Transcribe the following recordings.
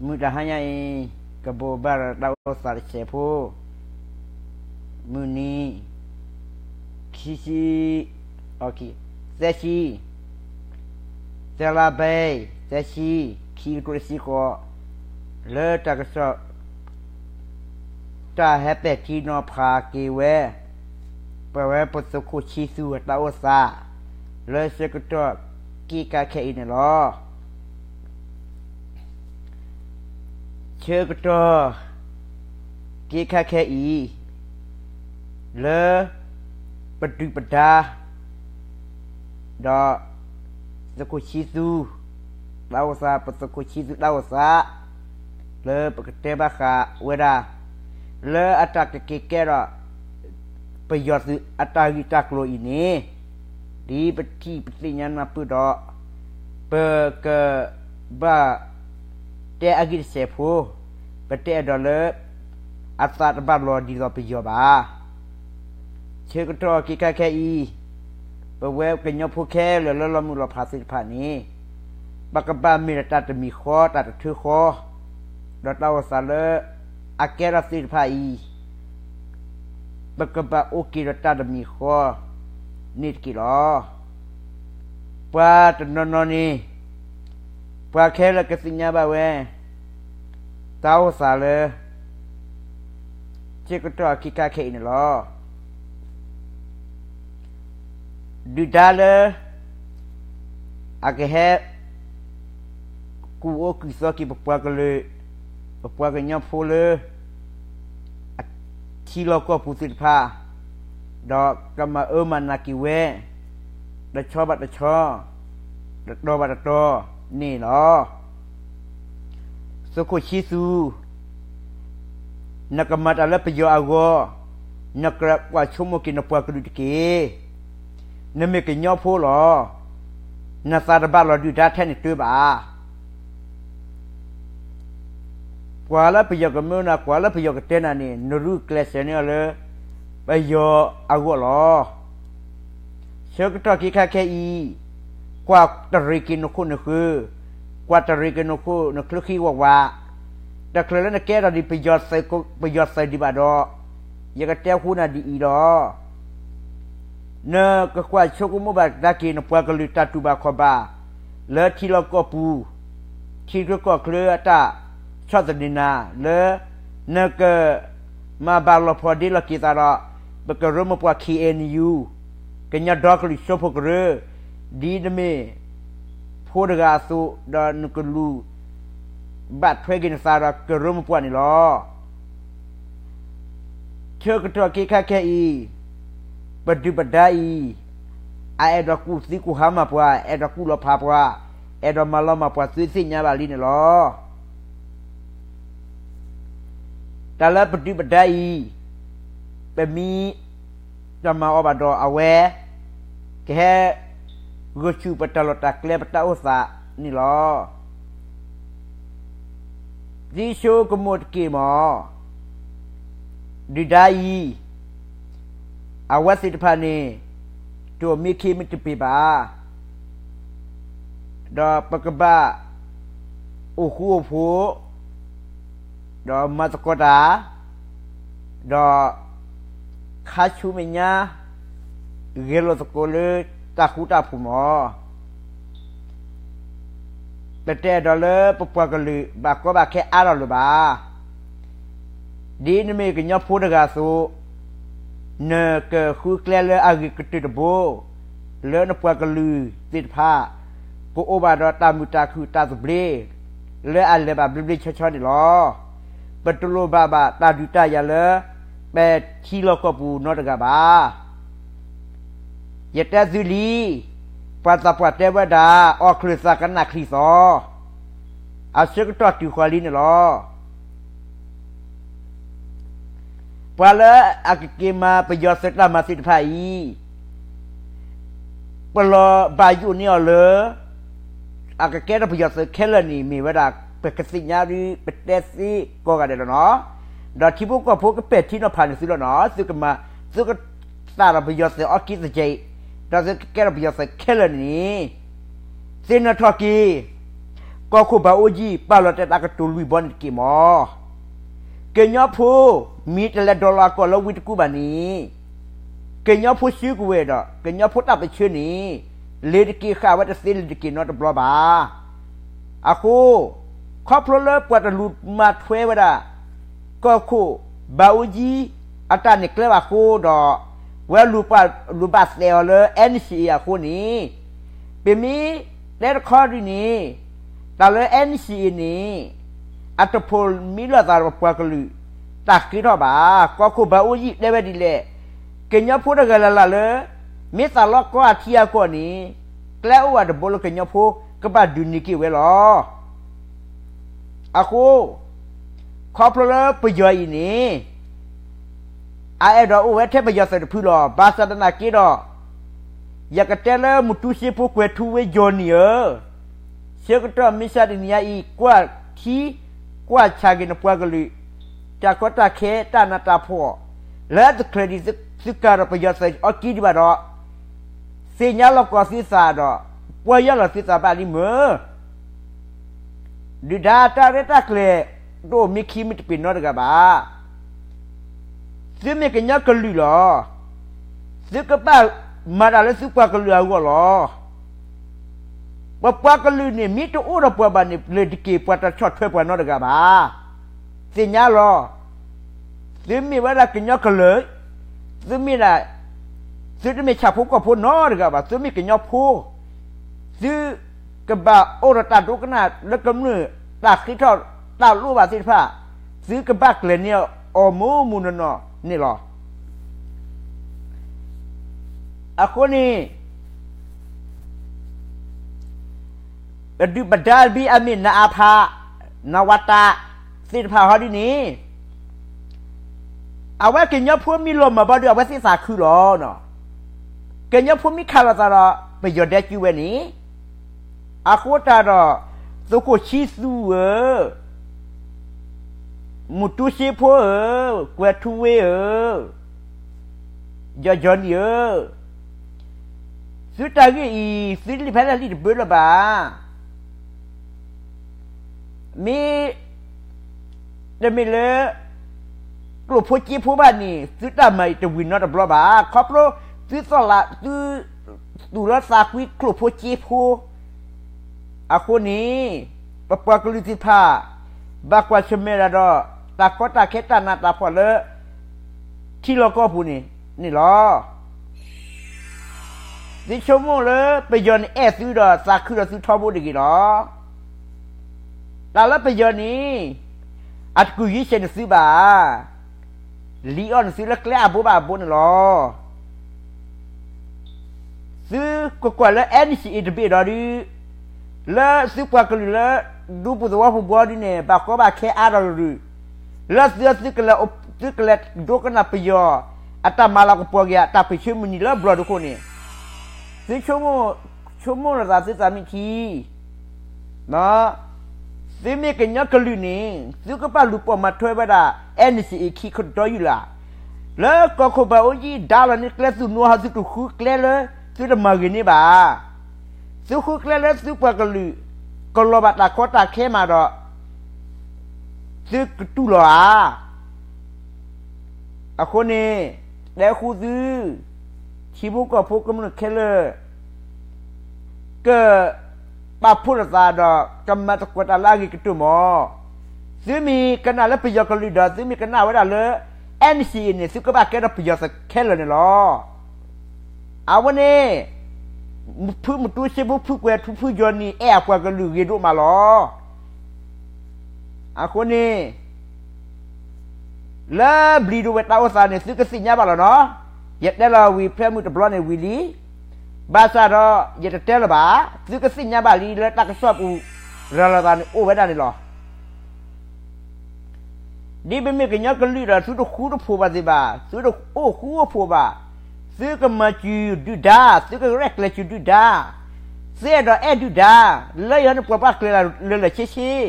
မုၢ်တဟါညါအံၤ ကဘိးဘၣ်ဒီးတၢ်အိၣ်သးတစဲးဖိ, မုၢ်နံၤ ခံဆံ, သၢဆံ, သၢလါဘဲ, သၢဆံ, ခံကထိတဆံဃိး, လၢတၢ်ကစီၣ် တၢ်ဟဲပဲာ်ထံနီၤဖးက့ၤဝဲ ပဝဲပသုးခိၣ်ဆံသူအတၢ်အိၣ်သး လၢဆၢကတီၢ်က့ၤခါခဲအံၤန့ၣ်လီၤ. ဆၢကတီၢ်က့ၤခါခဲအံၤ လၢပဒုၣ်ပဒါ ဒီးသုးခိၣ်ဆံသူ တၢ်အိၣ်သး, ပသုးခိၣ်ဆံသူတၢ်အိၣ်သး လၢပကတဲဘၣ်ဃးဝဲဒၣ် လၢအတၢ်ကက့ၤကဲထီၣ် ပယီၤသုးအတၢ်ဂ့ၢ်တၢ်ကျိၤအံၤန့ၣ် ဒ်ပထံၣ်ပသ့ၣ်ညါနၢ်ပၢၢ်ဒီး ပကဘၣ်တဲအဂ့ၢ်တစဲးဖိ, ပတအဲၣ်ဒိးလၢ အသးတဘၣ်လီၤဒ်သိးပယီၤဘၣ်. ဆၢကတီၢ်က့ၤခါခဲအံၤ ပဝဲကညီဖိခဲလၢာ်လၢလီၤမုၢ်လီၤဖးသ့ၣ်တဖၣ်န့ၣ် ပကဘၣ်မ့ၢ်ဒီးတၢ်တမံၤဃီ တၢ်တထၢဃီ, ဒီးတၢ်အိၣ်သးလၢအကဲထီၣ်သ့ၣ်တဖၣ်အံၤ ပကဘၣ်အိၣ်က့ၤဒီးတၢ်တမံၤဃီန့ၣ်တက့ၢ်လီၤ. ပှၤတနီၤနီၤန့ၣ် ပှၤခဲလၢာ်ကသ့ၣ်ညါဘၣ်ဝဲ တၢ်အိၣ်သးလၢ ဆၢကတီၢ်အက့ၤခါခဲအံၤန့ၣ်လီၤ. ဒုၣ်ဒါလၢ အကဟဲ ကူၣ်အိၣ်ကူၣ်သီက့ၤပပှၤကလုာ်, ပပှၤကညီဖိလၢ အထံလီၢ်ကီၢ်ပူၤသ့ၣ်တဖၣ်, ဒီးကမၤအၢမၤနးက့ၤဝဲ တဆီဘၣ်တဆီ, တတီၤဘၣ်တတီၤန့ၣ်လီၤ. သုးခိၣ်ဆံသူ နကမၤတၢ်လၢပယီၤအဂီၢ်, နကကွၢ်ဆိကမိၣ်က့ၤနပှၤကလုာ်တက့ၢ်. နမ့ၢ်ကညီဖိလီၤ. နသးတဘၣ်လီၤဒုၣ်ဒါထဲန့ၣ်တၢ်ဘၣ်. ကွၢ်လၢပယီၤကမၢနၤ, ကွၢ်လၢပယီၤကတဲနၤန့ၣ် နရူၢ်ကျဲးစၢးန့ၢ်အီၤလၢ ပယီၤအဂီၢ်လီၤ. ဆၢကတီၢ်က့ၤခါခဲအံၤ, ကွၢ်တရံးက့ၤနခိၣ်နဃၢၤ, ကွၢ်တရံးက့ၤနခိၣ်နချၢဃံဝးဝး, တချုးလၢနကဲထီၣ်ဒံး ပယီၤသုးဒံးဘၣ်ဒီး, ယကတဲဃူနၤဒ်အံၤလီၤ. နကကွၢ်ဆိကမိၣ်ဘၣ်ကဒါက့ၤနပှၤကလုာ်တၢ်တူၢ်ဘၣ်ခီၣ်ဘၣ် လၢထံလီၢ်ကီၢ်ပူၤ, ထံချၢကီၢ်ချၢအတၢ်ဆီၣ်သနံးနၤ လၢ နက မၤဘၣ်လီၤဖီဒ့လီၤက့ၤသးဒီး ပကရၢမိၢ်ပှၢ် ခ့ၣ်အဲၣ်ယူၣ်, ကညီဒီကလုာ်စၢဖှိၣ်ကရၢ, ဒ်နမ့ၢ် ဖိတဂၤအသိး ဒီးနကလူၤ ဘၣ်ထွဲက့ၤနသးဒီးကရၢမိၢ်ပှၢ်န့ၣ်လီၤ. ဆၢကတီၢ်က့ၤခါခဲအံၤ, ပဒုၣ်ပဒါအံၤ, အအဲၣ်ဒိးကူၣ်သံကူၣ်ဟါမၢ်ပှၤ, အဲၣ်ဒိးကူၣ်လီၤဖးပှၤ, အဲၣ်ဒိးမၤလီၤမၢ်ပှၤ သုသ့ၣ်ညါဘၣ်လံန့ၣ်လီၤ. တၢ်လၢပဒုၣ်ပဒါအံၤ, ပမ့ၢ်တမၤအီၤဘၣ်ဒီးအဝဲ, ကဟဲ ဂုာ်ဆူၣ်ပတၢ်လီၢ်တၢ်ကျဲ ပတၢ်အိၣ်သးန့ၣ်လီၤ. သံဆိကမိၣ်တက့ၢ်မး, ဒုၣ်ဒါအံၤ, အဝဲသ့ၣ်တဖၣ်န့ၣ် တိၢ်မ့ၢ်ခ့မ့ၢ်တပ့ၤဘၣ် ဒီးပကဘၣ် အိၣ်ဃူအိၣ်ဖိး, ဒီးမၤသကိးတၢ်, ဒီး ခါဆူမဲာ်ညါ ဂဲၤလိာ်သကိးလၢတၢ်ဃူတၢ်ဖိးမး. ပတအဲၣ်ဒိးလၢပပှၤကလုာ်ဘၣ်ကီဘၣ်ခဲအါထီၣ်လၢၤဘၣ်. ဒ်နမ့ၢ်ကညီဖိတဂၤအသိး, နကဃုကျဲလၢအဂ့ၤကတၢၢ်တဘိ, လၢနပှၤကလုာ်သ့ၣ်တဖၣ် ကအိၣ်ဘၣ်ဒီးတၢ်မုာ်တၢ်ခုၣ်တၢ်သဘျ့ လၢအလဲၤဘၣ်ဘျ့ဘျ့ဆှီဆှီန့ၣ်လီၤ. ပတလိၣ်ဘၣ်ဘၣ်တၢ်ဒုးတၢ်ယၤလၢ ပထံလီၢ်ကီၢ်ပူၤနီတဂၤဘၣ်. ယတဲသုလံ, ပှၤသးပှၢ်တဲဝဲဒၣ် အီၣ်ချုးသးကနၣ်ချံသီ, အဆၢကတီၢ်တုၤဃီၤလံန့ၣ်လီၤ. ပှၤလၢအကက့ၤမၤပယီၤသုးတၢ်မၤသ့ၣ်တဖၣ်အံၤ, ပလီၢ်ဘၣ်ယိၣ်န့ၢ်အီၤလၢ အကကဲထီၣ်ပယီၤသုးခဲလၢာ်န့ၣ် မ့ၢ်ဝဲဒၣ် ပကသ့ၣ်ညါဒ်ပတဲသ့ကိးဂၤဒဲးလီၤနီၤ. ဒီးထံဖိကီၢ်ဖိကပဲာ်ထံနီၤဖးန့ၢ်သုလီၤနီၤ. သုကမၤ, သုကသးဒီးပယီၤသုးအီက့သကဲး, ဒီးသုကကဲထီၣ်ပယီၤသုးခဲလၢာ်န့ၣ် သ့ၣ်နီၣ်ထီၣ်က့ၤ ကီၢ်ခိၣ်ဘးအူကၠံ ပာ်လီၤတဲာ်တၢ်ကတိၤလွံၢ်ဘီန့ၣ်တက့ၢ်မၢ်. ကညီဖိ မ့ၢ်တလဲၤဒိးလီၤအကီၢ်လၢဝ့ၢ်တကူၣ်ဘၣ်န့ၣ် ကညီဖိစုကဝဲၤဒီး ကညီဖိတၢ်ပၢဆှၢန့ၣ် လဲၤတက့ၢ်ဃာ်ဝဲတသ့ လဲၤတက့ၢ်နီတဘျီဘၣ်. အဃိ ခီဖျိလၢပှၤတလူၤမၤထွဲဝဲဒၣ် ကီၢ်ခိၣ်ဘးအူကၠံ အတၢ်နဲၣ်ကျဲဘၣ်အဃိဒီး ဝဲလူၤဘၣ်သဲးအီၤလၢ NCA အဃိန့ၣ် ပမ့ၢ်တဲတခီဒ်န့ၣ် တၢ်လၢ NCA န့ၣ် အတဖိးမံလိာ်သးဒီးပပှၤကလုာ် တၢ်ဃ့ထီၣ်ဘၣ်. ကီၢ်ခိၣ်ဘးအူကၠံတဲဝဲဒ်လဲၣ်, ကညီဖိတဂၤလၢ်လၢ်လၢ မ့ၢ်သးလီကီအထံအကီၢ်န့ၣ် ကျဲအိၣ်ဝဲတဘိလၢကညီဖိကဘၣ်ဒုးန့ၢ်က့ၤဝဲလီၤ. အဃိ ခီဖျိလၢပယီၤအံၤန့ၣ် အအဲၣ်ဒိးအိၣ်ဝဲထဲပယီၤသုးတဖုလီၤ. ဘၣ်ဆၣ်သနာ်က့ဒီး ယကတဲလၢမူတူစ့ဖိကွဲၤထူဝ့ယီၤနံၣ်ဧၢ, ဆၢကတီၢ်မ့ၢ်စးတနံၤညါအံၤ ကွၢ်ထံ ကွၢ်ဆးက့ၤနပှၤကလုာ် တၢ်ကီတၢ်ခဲတၢ်နးတၢ်ဖှီၣ် လၢတချုးဒံးသုကၤဒီးပယီၤသုးအီကံဒံးဘၣ်ဒီး သ့ၣ်ညါလီၤကီၢ်သုသးဒီး ပီၢ်ယၢ်လီၤသုသးဘၣ်လံမၢ်. ဒုၣ်ဒါတၢ်ရဲၣ်တၢ်ကျဲၤ တအိၣ်မ့ၢ်ခံမ့ၢ်တပ့ၤနီတဂၤဘၣ်. သုမ့ၢ်ကညီကလုာ်လီၤ. သုကဘၣ်မၤတၢ်လၢသုပှၤကလုာ်အဂီၢ်လီၤ. ပပှၤကလုာ်န့ၣ် မ့ၢ်တအိၣ်ဒီးပှၤဘၣ်န့ၣ် လဲၤတက့ၢ်ပှၤတဆီၣ်ထွဲပှၤနီတဂၤဘၣ်. သ့ၣ်ညါလီၤ. သုမ့ၢ်ဝဲဒၣ်ကညီကလုာ်, သုမ့ၢ်ဒၣ်, သုတမ့ၢ်ဆၣ်ဖိကီၢ်ဖိနီတဂၤဘၣ်, သုမ့ၢ်ကညီဖိ, သုကဘၣ်အိၣ်ဒီးတၢ်ဒိကနၣ်လၢကမျၢၢ်တၢ်ဃ့ထီၣ်တၢ်လိၣ်ဘၣ်သ့ၣ်တဖၣ်, သုကဘၣ်ကျဲၤန့ၢ်အီၤမိၢ်မိၢ်နီၢ်နီၢ်န့ၣ်လီၤ. အဃိန့ၣ် ပဒုၣ်ပဒါဘံအမ့ၢ်နအါဖး, နဝတး သ့ၣ်တဖၣ်ဟီဒ်န့ၣ်, အဝဲကညီဖိမ့ၢ်လီၤမၢ်ဘၣ်ဒီး အဝဲသ့ၣ်သးခုလီၤ. ကညီဖိမ့ၢ်ခးလိာ်သးဒီး ပယီၤဒဲကၠူဝဲန့ၣ်, အဃိတၢ်ဒီး သုးခိၣ်ဆံသူဧၢ, မူတူစ့ဖိဧၢ, ကွဲၤထူဝ့ဧၢ, ယီၤယီၤနံၣ်ဧၢ, သုတၢ်ဂ့ၢ်အံၤ သုလံာ်ဖဲလဲၣ်လံာ်တဘၢလၢၤဘၣ်. မ့ၢ်တမ့ၢ်လၢ ကျိၣ်ဖိစ့ဖိဘၣ်န့ၣ် သုတၢ်မၤအံၤတဝံၤနီတဘျီဘၣ်. ခီဖျိသုသီၣ်လး သုသူၣ်လၢသးကွံကျိၣ်ဖိစ့ဖိ အဃိန့ၣ် ပပှၤကလုာ်သ့ၣ်တဖၣ် ဘၣ်ကွၢ်ဆၢၣ်မဲာ်တၢ်ဒီး တၢ်ကီတၢ်ခဲတၢ်နးတၢ်ဖှီၣ်လၢ ထံလီၢ်ကီၢ်ပူၤန့ၣ်န့ၣ်လီၤ. သုဆိကမိၣ်လၢပယီၤန့ၣ်အဲၣ်သုဒီးသးခုဒီးသုထီဘိတဂ့ၤလီၤ. တၢ်လၢပယီၤန့ၣ် အတကူၣ်ယံၤဆဲးန့ၣ်သုဘၣ်, လံအီၣ်န့ၣ်သုလၢကျဲအဘိဘၣ်အဘိန့ၣ်လီၤ. သုကကွၢ်လၢ NCA တဘ့ၣ်ဒီးဒုး လၢသုပှၤကလုာ်လၢ ဒူပူၤသဝီပူၤဘီဒုးန့ၣ် ဘၣ်ကီဘၣ်ခဲအါထီၣ်တရူး, လၢသု သုကလဲၤဒိကနၣ်ပယီၤ အတၢ်မၤလၤကပီၤက့ၤ အတၢ်ပၢဆှၢမုၢ်နံၤလၢဘျီၣ်ဒုးခိၣ်န့ၣ်, သုဆိကမိၣ် ဆိကမိၣ်လီၤသးသုသးမံထံ သုမ့ၢ်ကညီကလုာ်န့ၣ် သုကဘၣ်လူၤပိာ်မၤထွဲဝဲဒၣ် NCA ခံခီဒီယူၢ်လၢ်, လၢကီၢ်ခိၣ်ဘးအူကၠံဒါလီၤန့ၢ်ကျဲသုးနူဟီ သုတဃုကျဲလၢ သုတမၤဂ့ၤန့ၢ်ဘၣ်. သုဃုကျဲလၢသုပှၤကလုာ် ကလီၤဘၣ်တၢ်ကီတၢ်ခဲမးဒီး သုကတူၢ်လီၤဧါ. အဃိန့ၣ် တဲဃူသု ထံဖိကီၢ်ဖိကမျၢၢ်ခဲလၢာ် ကပာ်ဖှိၣ်လိာ်သးဒီး ကမၤသကိးတၢ်လၢအဂ့ၤကတၢၢ်မး. သုမ့ၢ်ကနၣ်လၢပယီၤကလုာ်ဒီး သုမ့ၢ်ကနၣ်ဝဲဒၣ်လၢ NCA န့ၣ် သုကဘၣ်ကဲထီၣ်ပယီၤသုးခဲလၢာ်န့ၣ်လီၤ. အဝဲန့ၣ် ဖုမတူစ့ဖိ ဖုကွဲၤထူ ဖုယီၤနံၣ် အဲၣ်အပှၤကလုာ်ဂ့ၤဒိၣ်မးလီၤ. အဃိန့ၣ် လၢဘျံးဒိဝဲၢ်တၢ်အိၣ်သးန့ၣ် သုကသ့ၣ်ညါဘၣ်လီၤနီၤ. ယတဲလီၤဝံၤဖဲမုၢ်တဘျီန့ၣ်ဝံၤလံ. ဘၣ်ဆၣ်ဒီး ယတတဲလၢၤဘၣ်, သုကသ့ၣ်ညါဘၣ်လံလၢတၢ်ကစီၣ်ပူၤ ရၤလီၤသးန့ၣ်အိၣ်ဝဲဒၣ်န့ၣ်လီၤ. ဒ်ပမ့ၢ်ကညီကလုာ်ဒီး သုတဃူတဖိးဘၣ်သ့ၣ်ဘၣ်, သုတအိၣ်ဃူအိၣ်ဖိးဘၣ်, သုကမၤစၢၤဒုၣ်ဒါ, သုကရဲၣ်ကျဲၤစၢၤဒုၣ်ဒါ, သုအဲၣ်ဒိးအဲၣ်ဒုၣ်ဒါ, လၢယဟီန့ၣ်ပှၤဘၣ်ကျဲၤလၢာ်လၢာ်ဆ့ဆ့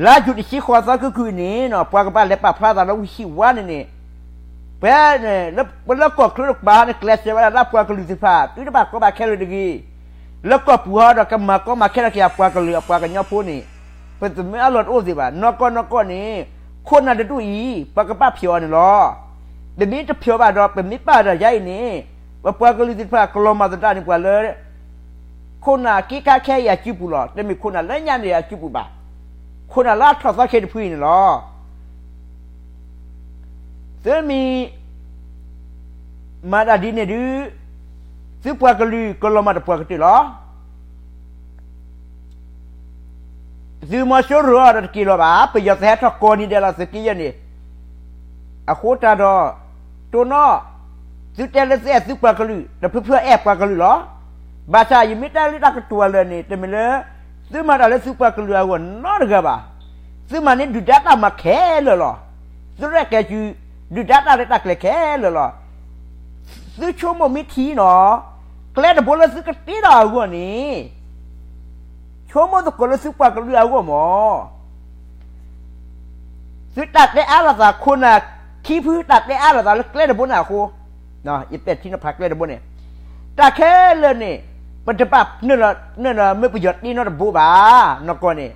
လါယူၤတဆံဃိးသီ ခံခူအံၤန့ၣ်နီၤ ပှၤကဘၣ်လဲၤပာ်ဖျါသးလၢဝံဟံၣ်ဝါန့ၣ်န့ၣ်, ပှၤန့ၣ် ပလၢကီၢ်ချၢတကပၤန့ၣ် ကျဲးစၢးဝဲဒၣ်လၢပှၤကလုာ်သ့ၣ်တဖၣ် သုတဘၣ်ကီဘၣ်ခဲလၢာ်တဂ့ၤ. လၢကီၢ်ပူၤဟီဒီးကမၤကီမၤခဲထီၣ်က့ၤအပှၤကလုာ်အပှၤကညီဖိန့ၣ်, ပသမၢအလီၢ်တအိၣ်သ့ၣ်ဘၣ်. နီၢ်ကီၢ်နီၢ်ကီၢ်န့ၣ် ခိၣ်နၢ်တဒူၣ်အံၤ ပှၤကဘၣ်ဖျိးအီၤန့ၣ်လီၤ. ပမ့ၢ်တဖျိးဘၣ်ဒီး ပမ့ၢ်ပာ်ဒီးယၤအံၤန့ၣ်, ပပှၤကလုာ်သ့ၣ်တဖၣ်ကလီၤမၢ်သဒၣ်န့ၣ်ပှၤလၢ ခိၣ်နၢ်က့ခါခဲအံၤအစုပူၤလီၤ. တမ့ၢ်ခိၣ်နၢ်လၢညါန့ၣ်အစုပူၤဘၣ်. ခိၣ်နၢ်လၢအထီၣ်သီခ့တဖုအံၤန့ၣ်လီၤ. သုမ့ၢ်မၤတၢ်ဒ်န့ၣ်ဒုး, သုပှၤကလုာ်ကလီၤမၢ်တပှၤကတၢၢ်လီၤ. သုမီၤစိရိၤအီၤဒီးတက့ၢ်လီၤဘၣ်. ပယီၤသဟဲထီၣ်ကိးနံၤဒဲးလီၤ သုးက့ယဲၢ်န့ၣ်. အဃိတၢ်ဒီး တိၢ်နီၣ်, သုတဲလၢသုအဲၣ်သုပှၤကလုာ်, တဖုဖုအဲၣ်ပှၤကလုာ်လီၤ. ဘၣ်ဆၣ်ယမ့ၢ်တဲလၢတၢ်ကတိၤအလၢာ်န့ၣ် တမ့ၢ်လၢ သုမၤတၢ်လၢသုပှၤကလုာ်အဂီၢ်နီတဂၤဘၣ်. သုမၤန့ၢ်ဒုၣ်ဒါတၢ်မၤခဲလၢာ်လီၤ. သုရဲၣ်ကျဲၤစူၤ ဒုၣ်ဒါတၢ်ရဲၣ်တၢ်ကျဲၤခဲလၢာ်လီၤ. သုဆိကမိၣ်မ့ၢ်ထံနီၤ, ကျဲတဘိလၢသုကတ့ထီၣ်အဂီၢ်န့ၣ် ဆိကမိၣ်သကိးလၢသုပှၤကလုာ်အဂီၢ်မၢ်. သုတၢ်တဲအါလိာ်သး ခိၣ်နၢ်ခံဖုတၢ်တဲအါလိာ်သးလၢကျဲတဘိန့ၣ်အဃိ, ယပဲာ်ထံနီၤဖးကျဲတဘိန့ၣ်, တၢ်ခဲလၢာ်န့ၣ် ပတဘၣ်နုာ်လီၤ မ့ၢ်ပယီၤတ့နီတဘိဘၣ်. နီၢ်ကီၢ်န့ၣ်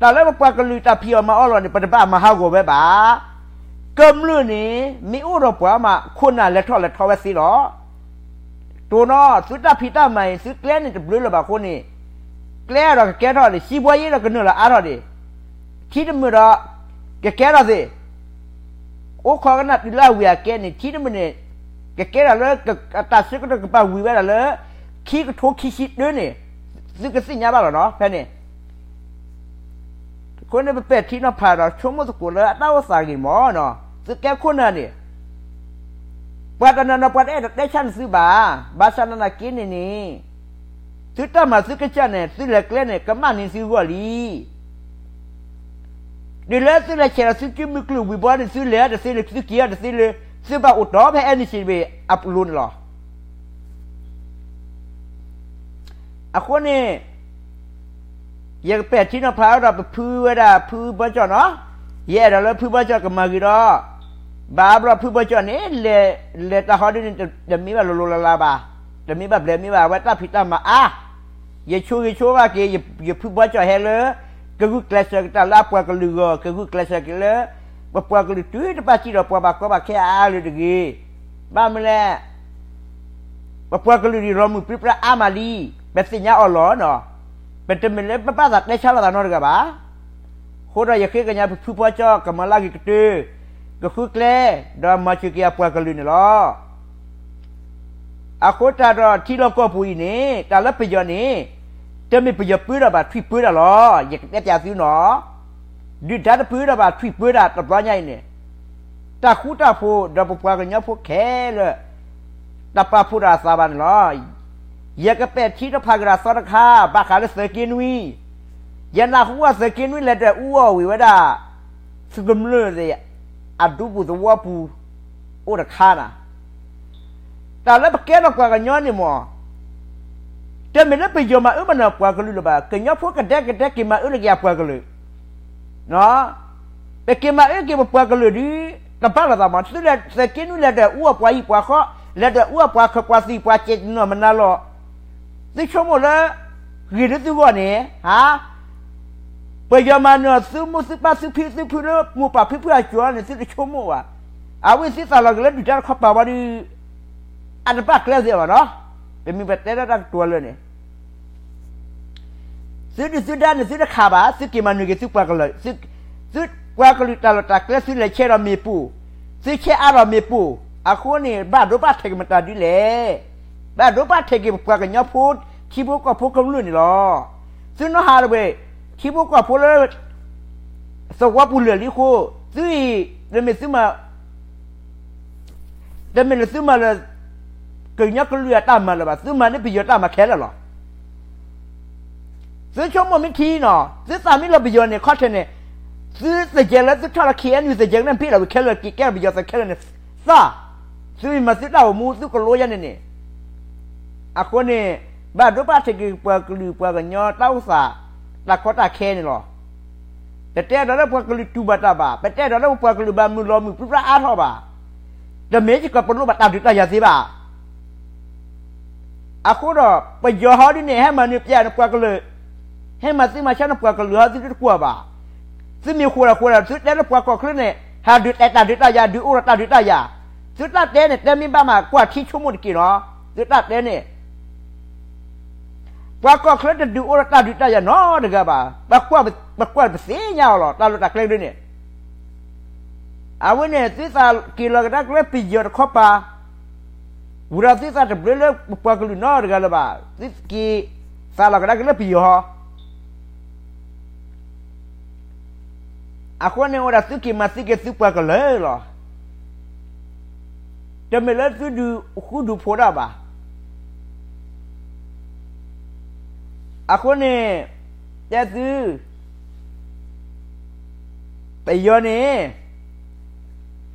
တၢ်လၢပပှၤကလုာ်တၢ်ဖံးအီၣ်မၤအီၣ်လီၤန့ၣ် ပတဘၣ်မၤဟးဂီၤဝဲဘၣ်. ကမျၢၢ်န့ၣ် မ့ၢ်အိၣ်ဒီးပှၤမး ခိၣ်နၢ်လဲၤထီၣ်လဲၤထီဝဲသ့လီၤ. တိၢ်နီၣ်, သုတၢ်ဖံးတၢ်မၤအံၤ သုကျဲန့ၣ်တဘျုးလၢၤဘၣ်အဃိန့ၣ်, ကျဲဒီးကကဲထီၣ်န့ၣ် စံးဘှီယ့ဒီးကနုာ်လီၤအါထီၣ်န့ၣ်, ထံတမုာ်ဒီး ကကဲထီၣ်သ့, အိၣ်ခိးကနၣ်တုၤလၢအဝံၤအကဲန့ၣ် ထံတမုာ်န့ၣ် ကကဲထီၣ်လၢ အတၢ်ဆၢကတီၢ်ကပာ်ဝံၤဝဲဒၣ်လၢ ခံကထိခံဆံတၢန့ၣ်, သုကသ့ၣ်ညါဘၣ်လီၤနီၤ ဖဲန့ၣ် အဃိန့ၣ် ပပဲာ်ထံနီၤဖးဒီးဆိကမိၣ်သကိးလၢအတၢ်အိၣ်သးဂ့ၤမၢ်နီၤ, သုကဲခိၣ်နၢ်န့ၣ်, ပှၤတနီၤနီၤပှၤတအဲၣ်ဒိးတဲဆါန့ၣ်သုဘၣ်, ဘၣ်ဆၣ်သနာ်က့န့ၣ်န့ၣ်, သုတၢ်မၤသုကစၢ်န့ၣ် သုလဲၤကျဲန့ၣ် ကမၣ်န့ၢ်သုဂီၢ်လံ. တုၤလၢသုလဲၤဆဲးလီၤသုစုမုၢ်ကျိၤဝံၤဘီန့ၣ် သုလဲၤတသ့လၢၤ သုက့ၤအီၤတသ့လၢၤ သုဘၣ်အိၣ်တီၢ်ဖဲ NCA တဘ့ၣ်အလိၤန့ၣ်လီၤ. အဃိန့ၣ် ယကပဲာ်ထံနီၤဖးဒီးပဖုဝဲဒၣ်ဖုဘီကၠီၣ်နီၤ, ယအဲၣ်ဒိးလၢဖုဘီကၠီၣ်ကမၤဂ့ၤဒီး, ဘၣ်ဘျီဖုဘီကၠီၣ်န့ၣ် လဲၤတၢ်ဟီဒုန့ၣ် တမ့ၢ်ဘၣ်လိၤလိၤလၢ်လၢ်ဘၣ်, တမ့ၢ်ဘၣ်ဘျဲးမ့ၢ်ဘၣ် အဝဲတၢ်ဖံးတၢ်မၤအါ, ယဆိဂ့ၤဆိဘၣ်က့ၤ ယဖုဘီကၠီၣ်ဟဲလၢ ကဂုာ်ကျဲးစၢးကတၢၢ်လၢအပှၤကလုာ်ဂီၢ် ကဂုာ်ကျဲးစၢးက့ၤလၢ ပပှၤကလုာ်တုၤတဘၣ်စံၣ်ဒီးပှၤဘၣ်ကီဘၣ်ခဲအါအါလၢၤတဂ့ၤ. ဘၣ်မနုၤလဲၣ် ပပှၤကလုာ်ဒ်လီၤမုၢ်ပြံပြါအါမးလံ, ပသ့ၣ်ညါအီၤလီၤနီၤ. ပတမ့ၢ်လၢပဘၣ်သးတဲဆါလိာ်သးနီတဂၤဘၣ်. အဃိဒီးယဃ့ကညးပဖုဘီကၠီၣ်ကမၤလၢဂ့ၤကတၢၢ်, ကဃုကျဲ, ဒီးမၤစၢၤက့ၤအပှၤကလုာ်န့ၣ်လီၤ. အဃိတၢ်ဒီးထံလီၢ်ကီၢ်ပူၤအံၤန့ၣ် တၢ်လၢပယီၤန့ၣ် တမ့ၢ်ပယီၤပၢဒီးဘၣ်ထွံၣ်ပၢတၢ်လီၤ. ယကတဲပၠးသုနီၤ, ဒုၣ်ဒါတပၢဒီးဘၣ်ထွံၣ်ပၢတၢ်တဘျီညါအံၤန့ၣ် တၢ်ဃူတၢ်ဖိးဒီးပပှၤကညီဖိခဲလၢာ် တၢ်ပာ်ဖှိၣ်တၢ်အသးဘၣ်န့ၣ်လီၤ. ယကပဲာ်ထံနီၤဖးကဒီးသီတခါ ဘၣ်ဃးလၢသုးက့နွံ, ယနၢ်ဟူဝဲသုးက့နွံလဲၤဒွဲၣ်အူအီၣ်ဝံၤဝဲဒၣ် သုးကမျၢၢ်သ့ၣ် အဒူပူၤသဝီပူၤ အိၣ်တခါနၤ တၢ်လၢပကဲထီၣ်ပှၤကညီန့ၣ်မ့ၢ် တမ့ၢ်လၢပယီၤမၤအၢမၤနုာ်ပှၤကလုာ်လၢၤဘၣ်, ကညီဖိကဒဲကဒဲက့ၤမၤအၢလၢက့ၤအပှၤကလုာ်, ပက့ၤမၤအၢက့ၤပပှၤကလုာ်ဒီး တဘၣ်လိာ်သးမး, သုလဲၤသုးက့နွံလဲၤဒွဲၣ်အူအီၣ်ပှၤဟံၣ်ပှၤဃီ, လဲၤဒွဲၣ်အူအီၣ်ပှၤခၢၣ်ပှၤသံၣ်ပှၤစဲးတနီၤမနုၤလီၤ. သုဆိကမိၣ်လၢ ဂ့ၤလၢသုဂီၢ်န့ၣ်, ဟါ ပယီၤမၤနၢၤသုမိၢ်သုပၢ်သုဖံသုဖုလၢမိၢ်ပၢ်ဖံဖုအစိၤန့ၣ် သုတဆိကမိၣ်ဘၣ်. အဝဲသ့ၣ်သးလီၤက့ၤလၢဒုၣ်ဒါတခီပၤဝဲဒီး အတဘၣ်ကျဲသ့ဘၣ်နီၤ. ပမ့ၢ်ပတဲလၢတၢ်ကတိၤလၢာ်န့ၣ် သုဒုၣ်သုဒါန့ၣ် သုတခးဘၣ်, သုက့ၤမၤနၢၤက့ၤသုပှၤကလုာ်, သုပှၤကလုာ်တၢ်လီၢ်တၢ်ကျဲ သုလဲၤဆဲးဒီးမ့ၣ်ပိၢ်, သုဆဲးအါဒီးမ့ၣ်ပိၢ်, အဃိန့ၣ် ဘၣ်ဒိဘၣ်ထံးက့ၤမတၤဒ်လဲၣ်. ဘၣ်ဒိဘၣ်ထံးက့ၤပပှၤကညီဖိ ထံဖိကီၢ်ဖိကမျၢၢ်န့ၣ်လီၤ. သုနီၢ်ဟးတဝဲ ထံဖိကီၢ်ဖိလၢ သဝီပူၤလၢာ်လံအဃိ, သုအံၤ တမ့ၢ်သုမၤ တမ့ၢ်လၢသုမၤလၢ ကညီကလုာ်အတၢ်မၤလၢၤဘၣ်, သုမၤန့ၢ်ပယီၤတၢ်မၤခဲလၢာ်လီၤ. သုဆိကမိၣ်မ့ၢ်ထံနီၤ, သုသးမ့ၢ်လီၤပယီၤန့ၣ် ခီၣ်ထံးန့ၣ်, သုသကဲးလၢသုထီၣ်လၢ KNU သကဲးန့ၣ် ဖံးလီၤဝံၤခဲလၢာ်က့ၤကဲထီၣ်ပယီၤသကဲးလၢာ်န့ၣ်သၣ်, သုမ့ၢ်မၤသုတၢ်အိၣ်မူသုကလိယါန့ၣ်န့ၣ်, အဃိန့ၣ် ဘၣ်ဒိဘၣ်ထံးက့ၤပှၤကလုာ်ပှၤကညီတၢ်အိၣ်သး တၢ်ကီတၢ်ခဲန့ၣ်လီၤ. ပတဲဒီးလၢပှၤကလုာ်တူၢ်ဘၣ်တၢ်ဘၣ်, ပတဲဒီးလၢပပှၤကလုာ်ဘၣ်မုာ်လီၤမုာ်ပြံပြါအါထီၣ်ဘၣ်, တမ့ၢ်စ့ၢ်ကီးပလိၣ်ဘၣ်တၢ်ဒုးတၢ်ယၤသ့ဘၣ်. အဃိဒီး ပယီၤဟီဒ်န့ၣ် ဟဲမၤနၢၤပျဲနပှၤကလုာ်, ဟဲမၤသံမၤဆါနပှၤကလုာ်ဟီ သုတကွၢ်ဘၣ်. သုမ့ၢ်ဃိာ်ဒီးဃိာ်ဒီး သုတဲလၢပှၤကီၢ်ချၢန့ၣ် ဟးဒုးတဲတၢ်ဒုးတၢ်ယၤ ဒုးအိၣ်ဒီးတၢ်ဒုးတၢ်ယၤ, သုတၢ်တဲန့ၣ် တဲမ့ၢ်ဘၣ်မး ကွၢ်ထံဆိကမိၣ်တက့ၢ်နီၤ, သုတၢ်တဲန့ၣ် ပှၤကီၢ်ချၢတဒုးအိၣ်ဒီးတၢ်ဒုးတၢ်ယၤနီတဂၤဘၣ်, ပကွၢ်ပသ့ၣ်ညါအီၤလီၤ တၢ်လီၢ်တၢ်ကျဲကဒုန့ၣ် အဝဲန့ၣ် သုသးက့ၤလီၤကဒါက့ၤလၢပယီၤတခီပၤ, ဝံၤဒီးသုသးတဘျၢလၢပပှၤကလုာ်နီတဂၤလၢၤဘၣ်, သုက့ၤသးလီၤကဒါက့ၤလၢပယီၤဟီ, အဃိန့ၣ်အိၣ်ဒၣ်သုက့ၤမၤသံက့ၤသုပှၤကလုာ်လီၤ. တမ့ၢ်လၢသုဒုးဃူဒုးဖိးတၢ်ဘၣ်. အဃိန့ၣ် တဲသု ပယီၤန့ၣ်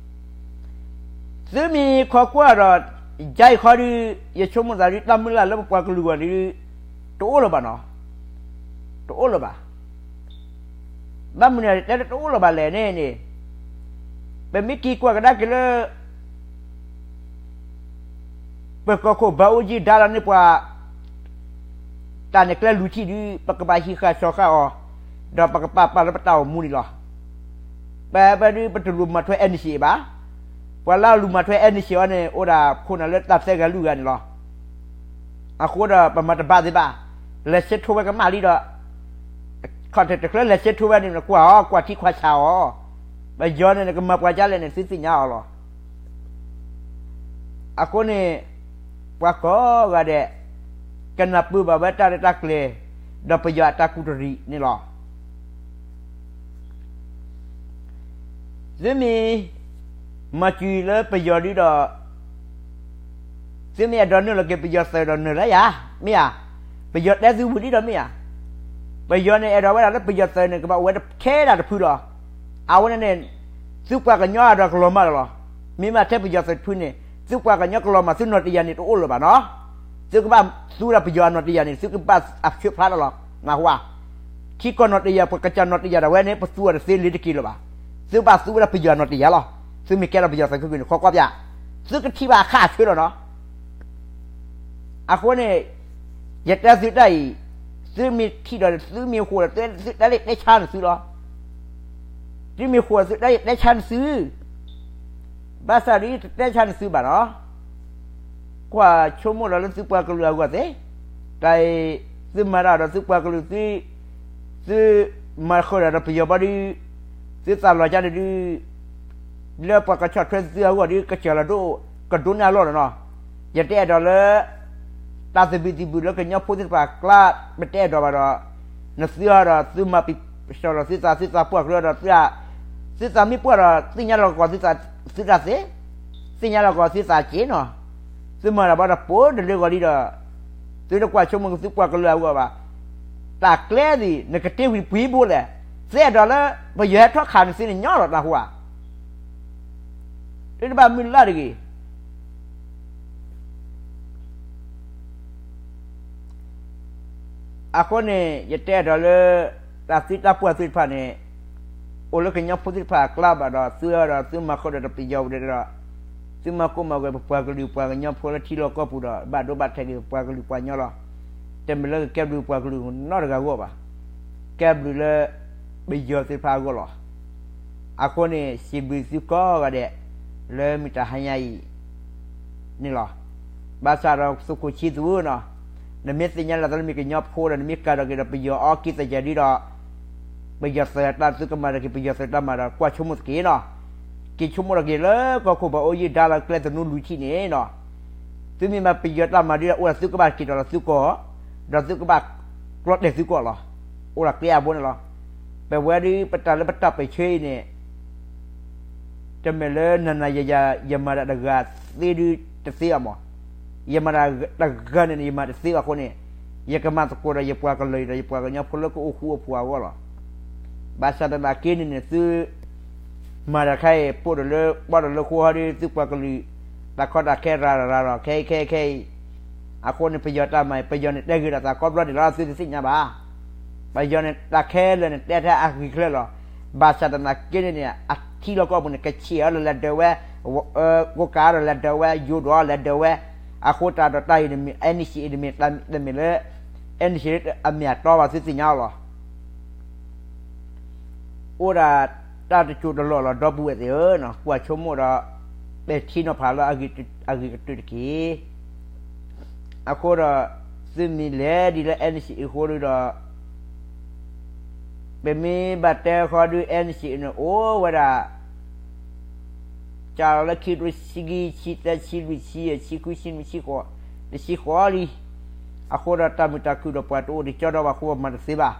သုမ့ၢ်ခိးကွၢ်ဒီး ယအံၤခီဒီး ယဆိကမိၣ်သးဒ် တၢ်မုၢ်လၢ်လၢပပှၤကလုာ်ဂီၢ်န့ၣ် တအိၣ်လၢၤဘၣ်နီၤ, တအိၣ်လၢၤဘၣ်. ဘၣ်မနုၤတဲလၢတအိၣ်လၢၤဘၣ်လဲၣ်န့ၣ်န့ၣ်, ပမ့ၢ်က့ၤကွၢ်ကဒါက့ၤလၢ ပကီၢ်ခိၣ်ဘၣ်အိၣ်ယံာ်ဒါလီၤန့ၢ်ပှၤ တၢ်န့ၣ်ကျဲလူၤထံၣ်ဒုး ပကဘၣ်ဟံးဃာ်စီၤဃာ်အီၤ, ဒီးပကပာ်ပာ်လၢပတၢ်အိၣ်မူန့ၣ်လီၤ. ပပဒုးပတလူၤမၤထွဲ NCA ဘၣ်. ပှၤလၢအလူၤမၤထွဲ NCA အီၤန့ၣ် အိၣ်ဒၣ်ခိၣ်နၢ်လၢတၢ်သၢဂၤလွံၢ်ဂၤန့ၣ်လီၤ. အဃိဒီးပမၤတဘၣ်သ့ဘၣ်. လဲၤဆၢထၢၣ်ဝဲကမၣ်လံဒီး ခီၣ်ထံးတချၢလဲၤဆၢထၢၣ်ဝဲန့ၣ် နကွၢ်အီၤ ကွၢ်ထံကွၢ်ဆးအီၤ, ပယီၤန့ၣ် နကမၤပှၤကလဲၣ်န့ၣ် သုသ့ၣ်ညါအီၤလီၤ. အဃိန့ၣ် ပှၤကိးဂၤဒဲး ကနၢ်ပၢၢ်ဘၣ်ဝဲတၢ်ရဲၣ်တၢ်ကျဲၤ ဒီးပယီၤအတၢ်ကူၣ်တရံးန့ၣ်လီၤ. သုမ့ၢ်မၤစၢၤလၢပယီၤဒုဒီး သုမ့ၢ်အဲၣ်ဒိးနုာ်လီၤက့ၤပယီၤသုးဒီးနုာ်လၢယၤ, မ့ၢ်ဧါ. ပယီၤတဲသုဝံၤလံဒီးမ့ၢ်ဧါ. ပယီၤန့ၣ်အဲၣ်ဒိးဝဲဒၣ်လၢပယီၤသုးန့ၣ် ကဘၣ်အိၣ်ဝဲထဲဒၣ်တဖုလီၤ. အဝဲန့ၣ်န့ၣ် သုပှၤကညီအဒိးကလီၤမၢ်လီၤ. မ့ၢ်မးထဲပယီၤသုးတဖုန့ၣ် သုပှၤကညီကလီၤမၢ်သုနီၢ်တယၢ်န့ၣ်တအိၣ်လၢၤဘၣ်နီၤ. သုကဘၣ်သူဝဲဒၣ်ပယီၤအနီၢ်တယၢ်န့ၣ် သုကဘၣ်အဆၢဖျါလီၤလီၤ. နၢ်ဟူဧါ. ထံကီၢ်နီၢ်တယၢ် ပှၤကစၢ်နီၢ်တယၢ်ဒၣ်ဝဲန့ၣ် ပသူအီၤတသ့လၢၤတက့ၢ်လၢၤဘၣ်. သုဘၣ်သူဝဲဒၣ်ပယီၤနီၢ်တယၢ်လီၤ. သုမ့ၢ်ကဲထီၣ်ပယီၤသုးခိၣ်န့ၣ် ခီကွၢ်ပျၢ်, သုကထံၣ်ဘၣ်အခါအဆၢလီၤနီၤ. အဃိန့ၣ် ယတဲသုတၢ်အံၤ, သုမ့ၢ်ထံၣ်ဒီး သုမ့ၢ်ဃိာ်ဒီး သုတဲလၢယတဲဆါနသုလီၤ. သုမ့ၢ်ဃိာ်ဒီး သုတဲလၢယတဲဆါနသု, ဘၣ်ဆၣ်ဒီးယတတဲဆါနသုဘၣ်နီၤ. ကွၢ်ဆိကမိၣ်ဒီးလၢသုပှၤကလုာ်အဂီၢ်သ့, တၢ်အံၤ သုမၤတၢ်ဒီးသုပှၤကလုာ် သုမၤဃုာ်ဒီးပယီၤဘၣ်ဒီး သုသးလီၤကန့ၣ်ဒုး လၢပှၤကဆီၣ်ထွဲသုအဂီၢ်ဒီး ကစၢ်လီၤဒိၣ်ကဒိၣ်န့ၢ်အလီၢ်လီၤနီၤ. ယတအဲၣ်ဒိးလၢ တၢ်သဘံၣ်သဘုၣ်လၢကညီဖိသ့ၣ်တဖၣ်အကျါ ပတအဲၣ်ဒိးဘၣ်ဒီး နသုအီၤဒီးသုမၤပံာ်စီၣ်ဒီးသုသး သုသးပှၢ်ကျၢၤဒီး သုသးမ့ၢ်ပှၢ်ဒီး သ့ၣ်ညါလီၤကီးသုသးသ့, သ့ၣ်ညါလီၤကီးသုသးက့နီၤ. သုမၤတၢ်ဘၣ်ဒီးပိာ်တလၢဂီၤလံဒီး သုတကွၢ်ဆိကမိၣ်က့ၤသုပှၤကလုာ်အဂီၢ်ဘၣ်. တၢ်ကျဲသ့ၣ် နကတ့ဝံၤပှ့ၤဘိလဲၣ်. သုအဲၣ်ဒိးလၢ ပယီၤဟဲထီၣ်ခးနသုန့ၣ်ညီလီၤ နၢ်ဟူဧါ. သုတဘၣ်မုၢ်လၢ်တဂ့ၤ. အဃိန့ၣ် ယတအဲၣ်ဒိးလၢ တၢ်သံတၢ်ပှၢ်သ့ၣ်တဖၣ်န့ၣ် အိၣ်လၢကညီဖိသ့ၣ်တဖၣ်အကျါဘၣ်ဒီး သုအီၤဒီး သုမၤဃုာ်ဒီးပယီၤဝဲဒီး သုမၤကိၢ်မၤဂီၤပပှၤကလုာ်ပှၤကညီဖိလၢထံလီၢ်ကီၢ်ပူၤဒီး ဘၣ်ဒိဘၣ်ထံးက့ၤပပှၤကလုာ်ပှၤကညီလီၤ. တမ့ၢ်လၢကကဲဘျုးပှၤကလုာ်နီတဂၤအဂီၢ်ဘၣ်. ကဲဘျုးလၢ ပယီၤသ့ၣ်တဖၣ်အဂီၢ်လီၤ. အဃိန့ၣ် စံးဘျုးသုကိးဂၤဒဲး လၢမုၢ်တဟါညါအံၤ န့ၣ်လီၤ. ဘၣ်ဆၣ်ဒီးသုးခိၣ်ဆံသူဧၢနီၤ, နမ့ၢ်သ့ၣ်ညါလၢသးလၢမ့ၢ်ကညီဖိဒီး နမ့ၢ်ကၤထီၣ်က့ၤဒီးပယီၤအီကံသယဲၢ်ဒုဒီး ပယီၤသုးတၢ် သုကမၤထီၣ်က့ၤပယီၤသုးတၢ်မၤဒီး ကွၢ်ဆိကမိၣ်သက့ၢ်နီၤ. က့ၤဆိကမိၣ်ထီၣ်က့ၤလၢကီၢ်ခိၣ်ဘၣ်အိၣ်ယံာ်ဒါလၢကျဲသနူလွံၢ်ထံၣ်န့ၣ်နီၤ. သုမ့ၢ်မၤပယီၤတၢ်မၤဒုဒီး အိၣ်ဒီးသုကဘၣ်က့ၤထီၣ်လီၤသုကီၢ်, ဒီးသုကဘၣ်ကျီတဲာ်သုကီၢ်လီၤ. အိၣ်ဒီးကျဲအဘိန့ၣ်လီၤ. ပဝဲဒုး ပတၢ်လၢပတၢ်ပၢၢ်ဆၢအံၤန့ၣ် တမ့ၢ်လၢနၤနၤယၤယၤ ယမၤတၢ်တဂၤသ့ဒုတသ့ဘၣ်မး, ယမၤတၢ်တဂၤန့ၣ် ယမၤတသ့ဘၣ်အဃိန့ၣ်, ယကမၤသကိးဒီးယပှၤကလုာ်ဒီးယပှၤကညီဖိလၢကအိၣ်ဃူအိၣ်ဖိးအဂီၢ်လီၤ. ဘၣ်ဆၣ်သနာ်က့န့ၣ်န့ၣ် သုမၤတၢ်ခဲအံၤ ပိာ်ဒီးလၢပီၣ်ဒီးလၢဃိဟီဒီး သုပှၤကလုာ် တၢ်ကီတၢ်ခဲရၤရၤလီၤ ခဲအံၤခဲအံၤခဲအံၤ, အဃိန့ၣ် ပယီၤတၢ်မၤအံၤ ပယီၤန့ၣ်တဲဂ့ၤဒီးသးကိးဘျီဒဲးလီၤ သုတသ့ၣ်ညါဘၣ်. ပယီၤန့ၣ် တၢ်ခဲလၢာ်န့ၣ် တဲထဲအဂ့ၤချၢလီၤ. ဘၣ်ဆၣ်သနာ်က့န့ၣ်န့ၣ် အထံလီၢ်ကီၢ်ပူၤန့ၣ် ကဆံးအီၤဒီးလဲၤဒၢးဝဲ, ကိးကၤအီၤဒီးလဲၤဒၢးဝဲ, ယိၤဒိးအီၤလဲၤဒၢးဝဲ, အဃိသတးဒီးတၢ်အံၤတမ့ၢ် NCA တမ့ၢ် တမ့ၢ်လၢ NCA အမ့ၢ်အတီဘၣ် သုသ့ၣ်ညါအီၤလီၤ. အိၣ်ဒၣ်တၢ်တစိၤတလီၢ်လီၤ ဒီပုၢ်ဝဲၢ်သ့ၣ်ဧၢ, ကွၢ်ဆိကမိၣ်ဒီး ပဲာ်ထံနီၤဖးလၢအဂ့ၤကတၢၢ်တက့ၢ်. အဃိဒီး သုမ့ၢ်လဲၤဒ်လၢ NCA အဃိဒီး ပမ့ၢ်ဘၣ်တဲဃီဒုး NCA န့ၣ် အိၣ်ဝဲဒၣ် စးလီၤလၢခံကထိခံဆံသၢ ဆံလွံၢ် ဆံယဲၢ် ဆံဃု ဆံနွံ ဆံဃိး, တဆံဃိးလံ. အဃိဒီးတၢ်မုာ်တၢ်ခုၣ်ဒီးပှၤတအိၣ်ဒံး ကၠီဒီးပှၤဃိမၤတသ့ဘၣ်.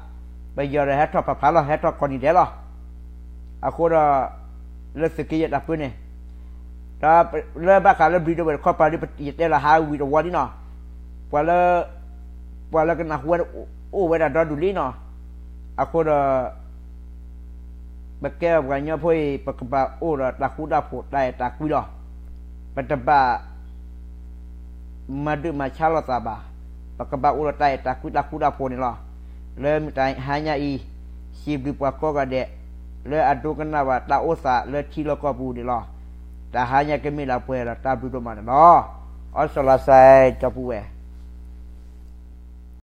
ပယီၤဒီးဟဲထီၣ်ဖးဖးလီၤ ဟဲထီၣ်ခီနံၤဒဲးလီၤ. အဃိဒီး လၢသုးက့ယဲၢ်တၢ်ပၢန့ၣ် ဒီးလၢဘၣ်ဃးလၢဘျံးဒိဝဲၢ်တခီပၤဒုး ယတဲလီၤဟးဝံၤတဝီလံနီၤ. ပှၤလၢ ပှၤလၢကနၢ်ဟူဝဲအိၣ်ဝဲဒၣ်ဒီဒူၣ်လံနီၤ. အဃိဒီး ပကဲပှၤကညီဖိအံၤ ပကဘၣ်အိၣ်ဒီးတၢ်ဃူတၢ်ဖိး တၢ်အဲၣ်တၢ်ကွံလီၤ. ပတဘၣ် မၤဒုးမၤဆါလိာ်သးဘၣ်. ပကဘၣ်အိၣ်ဒီးတၢ်အဲၣ်တၢ်ကွံ တၢ်ဃူတၢ်ဖိးန့ၣ်လီၤ. လၢမုၢ်တဟါညါအံၤ စံးဘျုးပှၤကိးဂၤဒဲး လၢအဒိကနၣ်ဘၣ်တၢ်အိၣ်သးလၢထံလီၢ်ကီၢ်ပူၤန့ၣ်လီၤ. တဟါညါကမ့ၢ်လၢပှဲၤဒီးတၢ်ဘျုးဒိၣ်မးန့ၣ်လီၤ. အီစလီၤစဲ ဒီပုၢ်ဝဲၢ်